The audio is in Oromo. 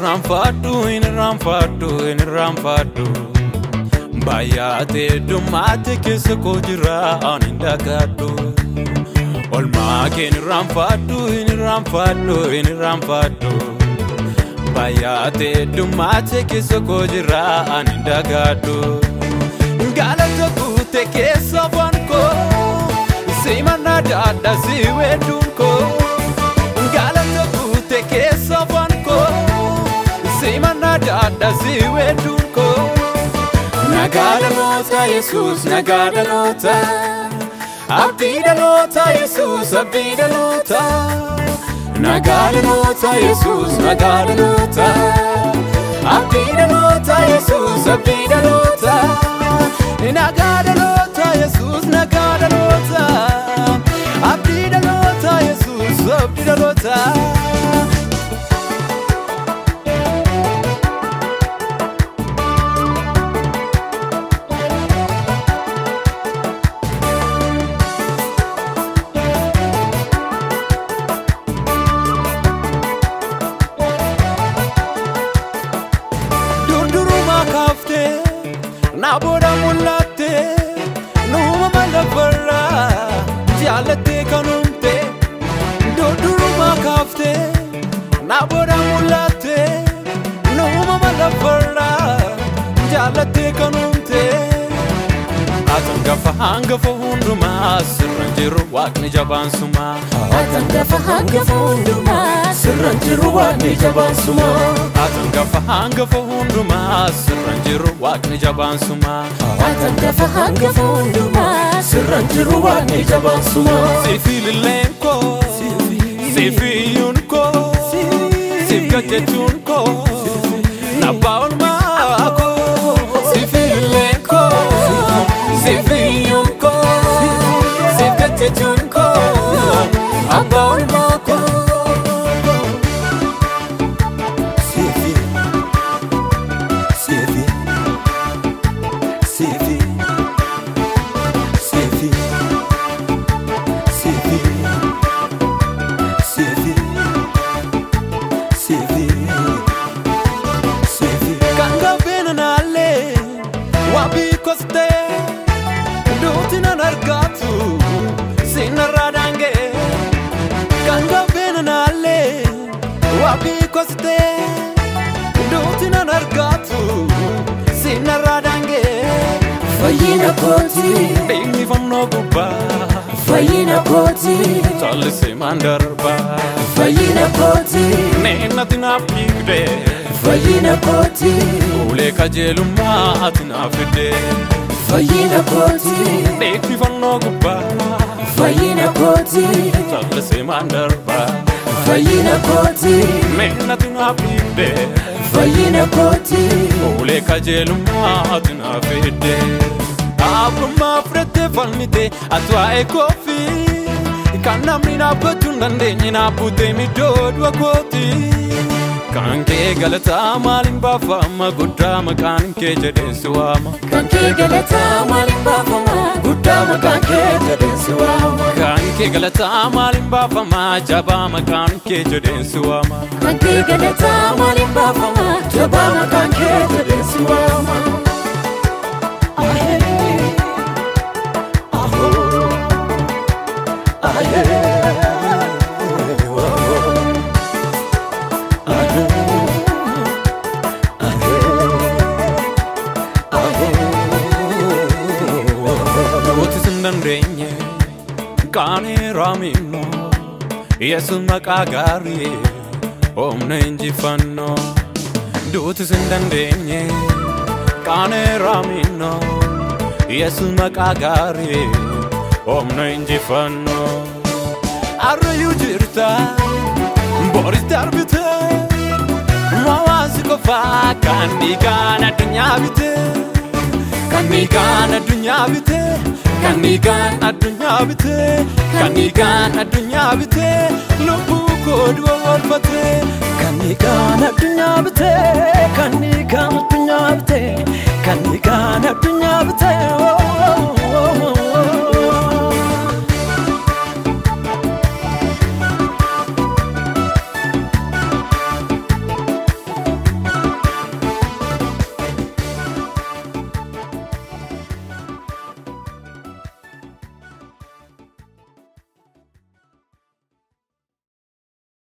irraanfadhu, hin irraanfadhu, hin irraanfadhu. Baay'atee dhummaate keessa koo jira ani hin dagadhu. Olmaa kee hin irraanfadhu, hin irraanfadhu, hin irraanfadhu. Baay'atee dhummaate keessa koo jira ani hin dagadhu. Galata guute keessa afaan koo, simannaa daadha si weedduun koo. Galata guute keessa afaan koo, simannaa daadha si weedduun koo. Nagaa dhaloota Yesuus, nagaa dhaloota. Abdii dhaloota Yesuus, abdii dhaloota. Nagaa dhaloota Yesuus, nagaa dhaloota. Abdii dhaloota Yesuus, abdii dhaloota. Nagaa dhaloota Yesuus, nagaa dhaloota. Abdii dhaloota Yesuus, abdii dhaloota. Durdurumaa kaaftee na booda mul'attee, nuuma lafarraa jaallattee kan uumte. Durdurumaa kaaftee na booda mul'attee, nuuma lafarraa jaallattee kan uumte. Ati hangafa hangafa hundumaa, sirra hin jiru waaqni jabaan sumaa. Ati hangafa hangafa hundumaa, sirra hin jiru waaqni jabaan sumaa. Ati hangafa hangafa hundumaa, sirra hin jiru waaqni jabaan sumaa. Ati hangafa hangafa hundumaa, sirra hin jiru waaqni jabaan sumaa. Siif ililleen koo, siif iyyuun koo, siif gajechuun koo, nabbaa olmaa koo. Siif ililleen koo, siif iyyuun koo, siif gajechuun koo, abbaa olmaa koo. Sifi, sifi, sifi, sifi, sifi, sifi, sifi, sifi. Kan gabbeen naallee wabii kostee, duuti nan argatu sinarraa daangee. Kan gabbeen naallee wabii kostee, duuti nan argatu sinarraa daangee. Fayyina kooti, Dhiigni fannoo gubbaa, fayyina kooti, callisee maan darbaa. Fayyina kooti, Neenati naaf dhiigdee, fayyina kooti, ulee qajeelummaa ati naaf fiddee. Fayyina kooti, Dhiigni fannoo gubbaa, fayyina kooti, callisee maan darbaa. Fayyina kooti, Neenati naaf dhiigdee, fayyina kooti, ulee qajeelummaa ati naaf fiddee. Abbummaa fudhattee falmite ati waa'ee koofii, kan namni dhaabbachuu hin dandeenye naabbutee middoo du'a kooti. Kan kee galataa maaliin baafama, guddaa maqaan kee jedheen si waama. Kan kee galataa maaliin baafama, guddaa maqaan kee jedheen si waama. Kan kee galataa maaliin baafama, jabaa maqaan kee jedheen si waama. Kan kee galataa maaliin baafama, jabaa maqaan kee jedheen si waama. Ahee, ahoo, ahee, oh, ahee, ahee, ahoo. Duutis hin dandeenye qaaneera minnoo, Yesus maqaa gaarii humna injifannoo. Duutis hin dandeenye qaaneera minnoo, Yesus maqaa gaarii humna injifannoo. Arrayyuu jirta boris darbite, hawaasi qofaa kan dhiigaan addunyaa bite. Kan dhiigaan addunyaa bite, kan dhiigaan addunyaa bite, kan dhiigaan addunyaa bite, lubbuu koo du'a oolfate. Kan dhiigaan addunyaa bite, kan dhiigaan addunyaa bite,